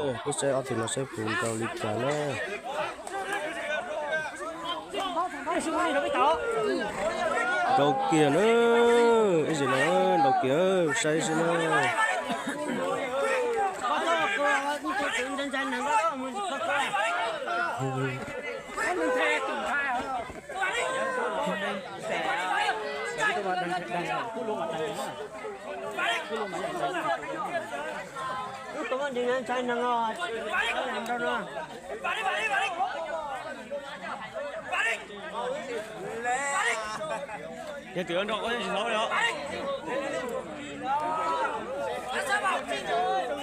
Peb saib ob tug no saib puas nrau li cas na. Nrau kiag na, ib zim no nrau kiag, saib xwb na.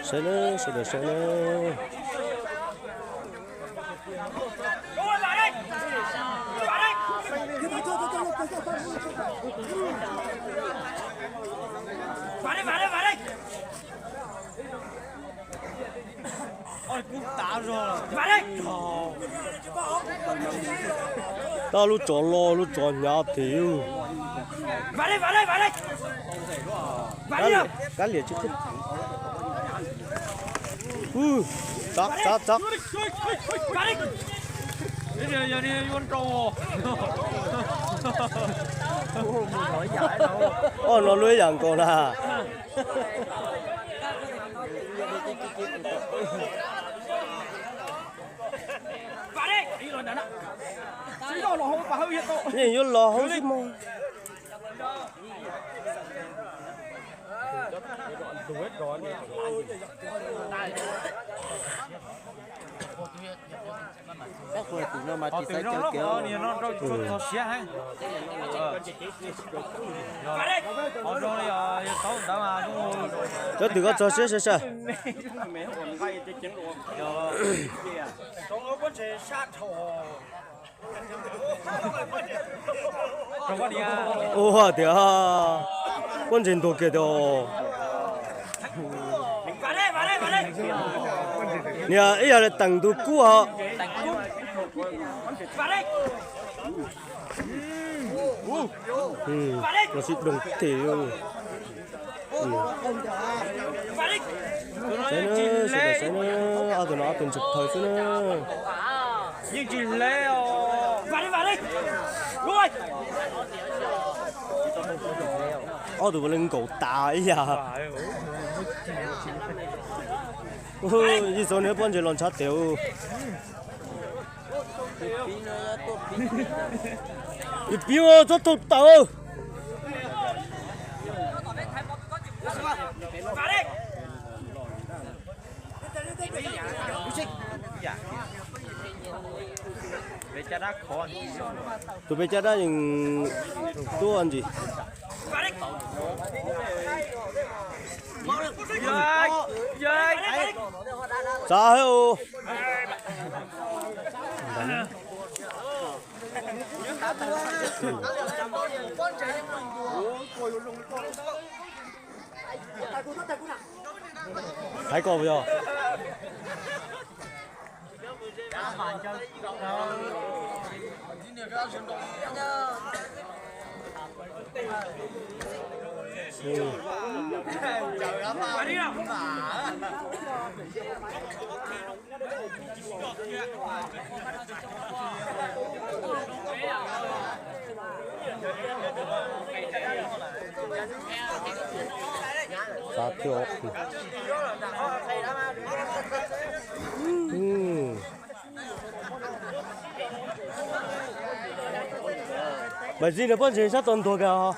Saib na, sawv daws saib na. Tab lub tsov loj lub tsov hnyav thiab. Kab liam tsis txog. Txav txav txav. Ob no luaj ib yam nkaus na. Yeej yuav los hauv xwb mog. Tus no mas tsis xav caw kev. Cov twm koj txog siab sab sab. Ua tias pob ntseg ntuag kiag tiag. Niag ib yam li teem tus kub ho. Los sis doog tes. Saib na, sawv daws saib na, ob tug no ob tug ntsuag phaw xwb na. Yeej tsis hle os. Ob tug ua li nkaum tas ib yam. Yeej xav niag pob ntseg los ntshav tes. Pib pib txhob thaum tawm. Tus peb caj dab yeej tuaj ntsis. Txav hab. Thaiv koj puas yog? Xav thiab. Maiv Txij nws pob ntseg sab tod ntuag kiag.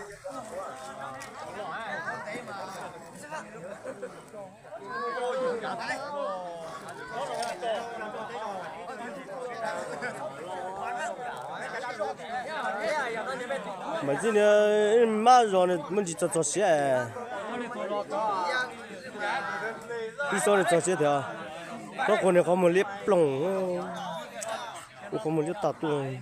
Maiv Txij nws mab zos nws muaj ntsis txog txog siab. Ib xob nws txog siab tiag. Txhob quas nws qhov muag liab ploog. Ua qhov muag liab tag tuaj.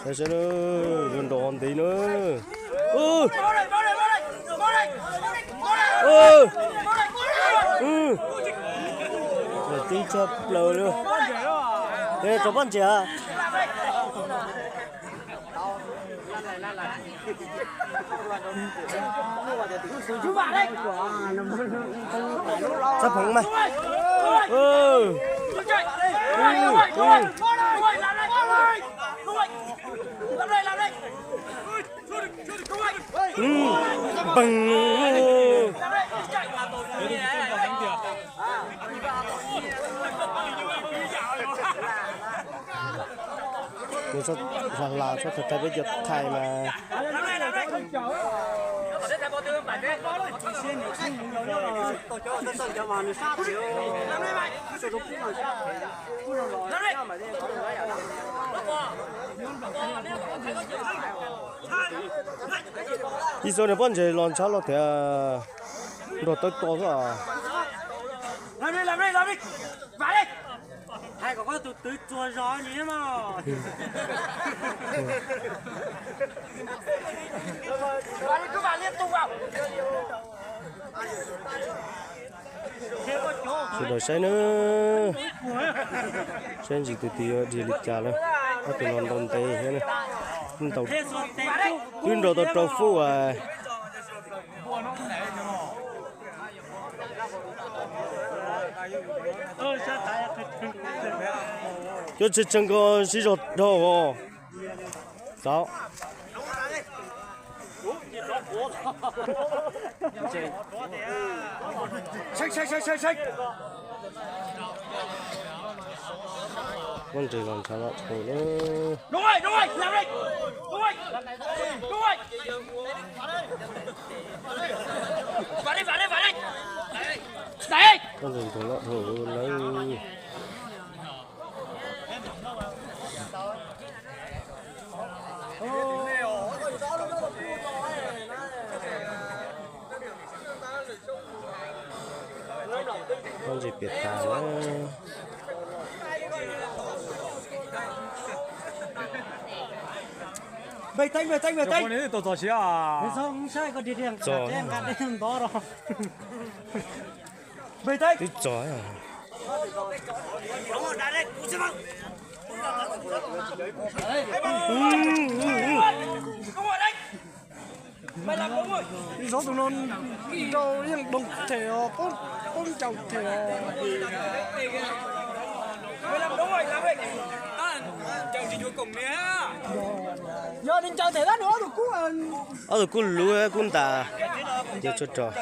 Saib saib na, yuav nrau ntev na. Tib tshaj plaws li. Txog pob ntseg. Sab phoov mas. Peeg. Nws txhob hla hla txhob thaij thaij peb cov thaij mas. Ib xub niag pob ntseg los ntshav los tias nrog tawb to xwb. Hais kom koj tus twv txuag zog ni mas. Sawv daws saib nawb, saib ntsis tus twg yuav dhia li cas lawm. Ob tug no ntau ntev thiab na, twb nrau tau rau fub as. Cov tshee tshee ko sib zog dhau os. Txav. Pob ntseg los ntshav los dhau lawm. Pob ntseg los dhau lawm. Pob ntseg piam tas lawm. Npej teeb, npej teeb, npej teeb. Txog. Npej teeb. Twb txog. Ib zaug tus no nrau yeej doog them os, poob ncaus them os. Yog nws ncaws them tab nws ob tug kub, ob tug kub luv kub ntas, ces tsuas rog.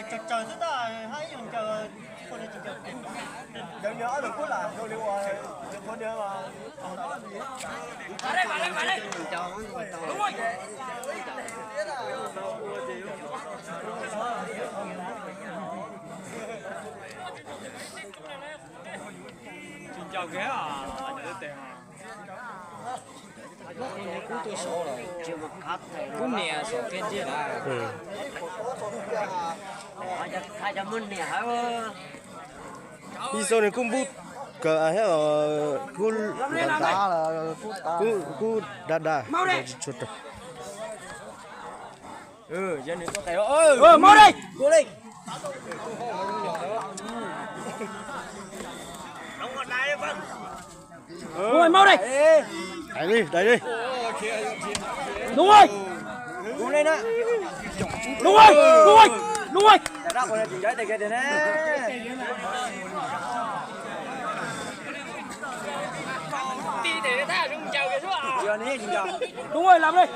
Kub niam saum kiag ntsia lawm. Ib xub nws kub npub kawg thiab, kub dav dav. Dais li, dais li. Dub ơi, dub ơi, dub ơi, dub ơi. Dub ơi, làm đi.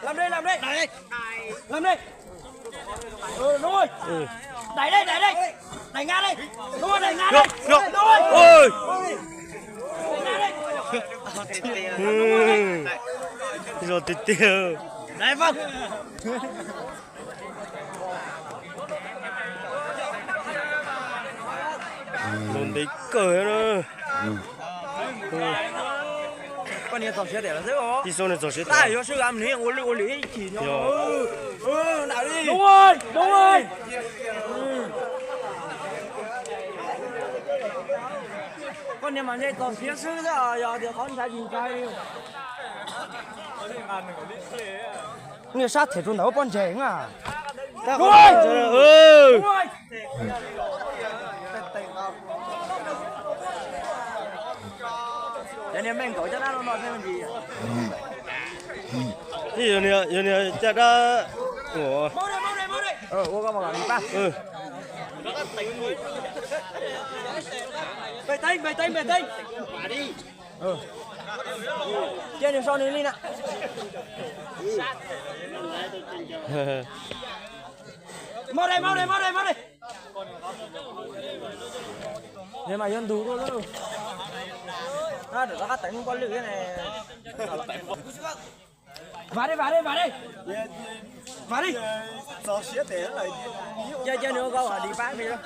Làm đi, làm đi. Làm đi. Đúng rồi. Đẩy đi, đẩy đi. Đẩy ngang đi. Đúng rồi, đẩy ngang đi. Đúng rồi. Đẩy ngang đi. Rồi, tiag tiag. Đẩy văng. Los ntev kawg na. Koj niam txog siav tiag xwb os. Ib xub nws txog siav tiag. Yuav sib ua lwm ua liam ib chim no. Đúng rồi, đúng rồi. Koj niam mas ntshe txog siav xwb xwb, yog tias qhov ntshai tsis ntshai li. Niag sab them rau ntawm pob ntseg na. Đúng rồi. Đúng rồi. Cov niag meej nkaus caj dab no no thiab me ntsis. Yog niag, yog niag caj dab. Ua koj mas kom nws pab. Peb teeb, peb teeb, peb teeb. Cia nws so nws li na. Mau dai, mau dai, mau dai, mau dai. Nws mas yuav ntug dua lawm. Rov qab teev poj lwm thiab ne. Vam dai, vam dai, vam dai. Vam dai. Cia, cia nws ua koj kom dim pab nws.